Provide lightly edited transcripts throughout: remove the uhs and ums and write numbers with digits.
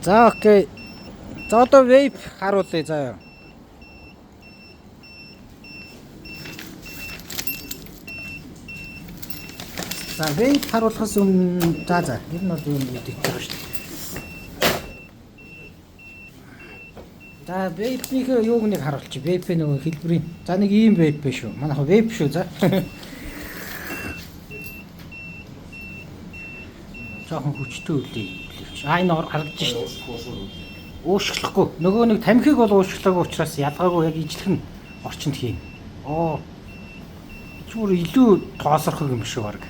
За okay. За одоо vape харуулъя заа. За vape харуулахаас өмнө за ер нь бол юм мэдэж байгаа шүү дээ. За vape-ийн юуг нэг харуулчих. Vape нөгөө хэлбэрийн. За нэг ийм vape биш үү? Манайх vape шүү за. Жохон хүчтэй үлээ. А энэ харагдаж шүү дээ. Уушглахгүй. Нөгөө нэг тамхиг бол уушглаагүй учраас ялгаагүй яг ижлэх нь орчинд хийн. Оо. Чүр илүү тоосорхог юм шиг баг.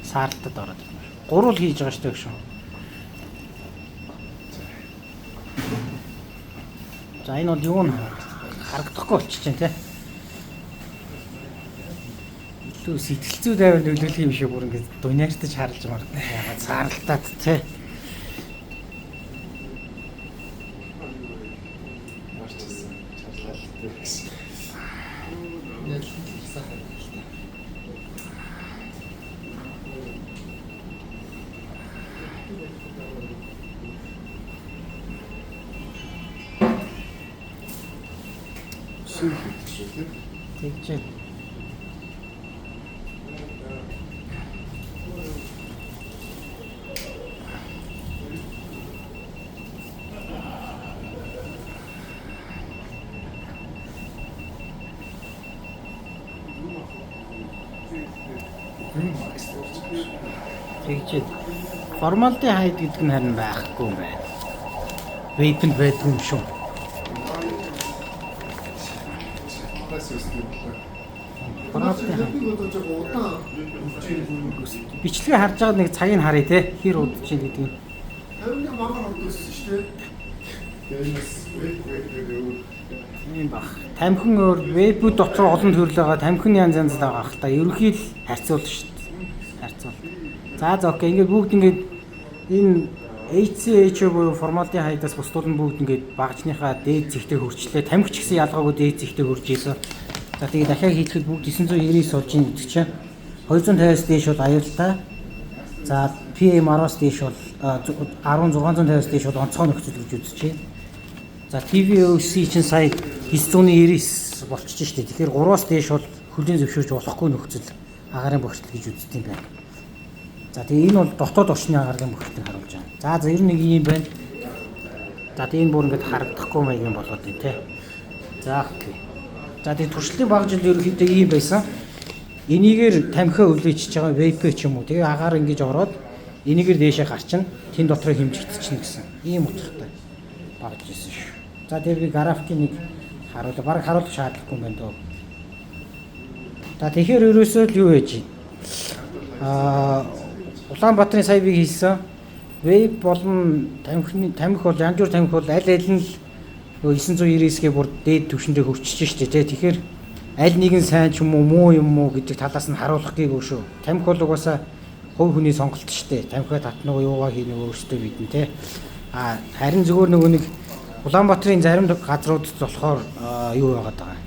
Саарлтад ороод ирмээр. Гурвал хийж байгаа шүү дээ гүшүү. За энэ бол юу н харагдахгүй болчих чинь те. Илүү сэтгэл зүй дайвар нөлөөлөх юм шиг бүр ингэ дуниартаж харалж мардаг. Ягаад саарлтаад те. Марчсан. Чарлалтай гэсэн. Яг л сайхан л та. Сүү хийдэг шүү дээ. Тэгж байна. Тэгж байна. Формалдехайд гэдэг нь харин байхгүй юм байна. Vape-нд байдгүй юм шүү. Бас өсдөг юм. Формалдехайд. Би бодож байгаа удаан хөвчээр Бичлэгээ харж байгаа нэг цагийг харъя те. Хэр удаж чинь гэдэг нь. 51 мангар хурд өссөн шүү дээ. Тэгээ бас вэп өөр. Тийм бах. Тамхин өөр vape дотор олон төрөл байгаа. Тамхин янз янз л байгаа хэл та. Ерөнхий л харьцуул шүү дээ. Харьцуул. За окей. Ингээд бүгд ингээд энэ HCH буюу формалдехайдаас бусдууд нь бүгд ингээд багжныхаа дээд зэгтээ хөрчлээ. Тамхи ч гэсэн ялгаагүй дээд зэгтээ хөрж ийсэн. За тэгээд дахиад хийлгэхэд бүгд 999 болж ийн гэдэг чинь 250-аас дээш бол аюултай. За PM 10-аас дээш бол 10650-аас дээш бол онцгой нөхцөл гэж үзэж байна. За TVOC чинь сая 999 болчихж штэ. Тэгэхээр 3-аас дээш бол хүлээн зөвшөөрч болохгүй нөхцөл агаарын бохирдол гэж үздэг юм байна. За тэгээ энэ бол дотоод орчны агаарын бохирдлыг харуулж байгаа. За ер нь нэг юм байна. За тэгээ энэ бүр ингээд харагдахгүй маягийн болоод байна те. За окей. За тэгээ туршлтын баг жил ерөнхийдөө ийм байсан. Энийгээр тамхи өвлөж байгаа vape ч юм уу. Тэгээ агаар ингэж ороод энийгээр дээшээ гарчна. Тэн дотроо хэмжигдчихнэ гэсэн. Ийм утгатай багж ирсэн шүү. За тэгээ би графикийг нэг харуулаа. Бараг харуулах шаардлагагүй юм байна дөө. За тэгэхээр ерөөсөө л юу хийж байна? Аа Улаанбаатарын сая би хийсэн vape болон тамхины тамхи бол янз бүр тамхи бол аль аль нь л нөгөө 999-гээ бүр дээд түвшиндээ хөрчиж штэ тий. Тэгэхээр аль нэгэн сайн ч юм уу муу юм уу гэдэг талаас нь харуулах гээгүй шүү. Тамхи бол угаасаа хувь хүний сонголт штэ. Тамхиа татна уу юугаа хийнэ үү өөрсдөө мэднэ тий. А харин зүгээр нөгөө нэг Улаанбаатарын зарим газруудад болохоор юу байгаад байгаа.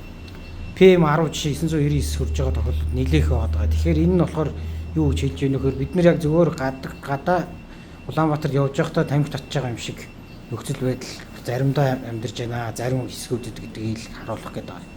PM 10 жишээ 999 хөрж байгаа тохиолдол нэлээх байгаад байгаа. Тэгэхээр энэ нь болохоор юу гэж хэлж яах нөхөр бид нар яг зөвөр гадаа Улаанбаатарт явж байхдаа тамхи татж байгаа юм шиг нөхцөл байдал заримдаа амьдарч байна. Зарим хэсгүүдэд гэдгийг л харуулах гэдэг байна.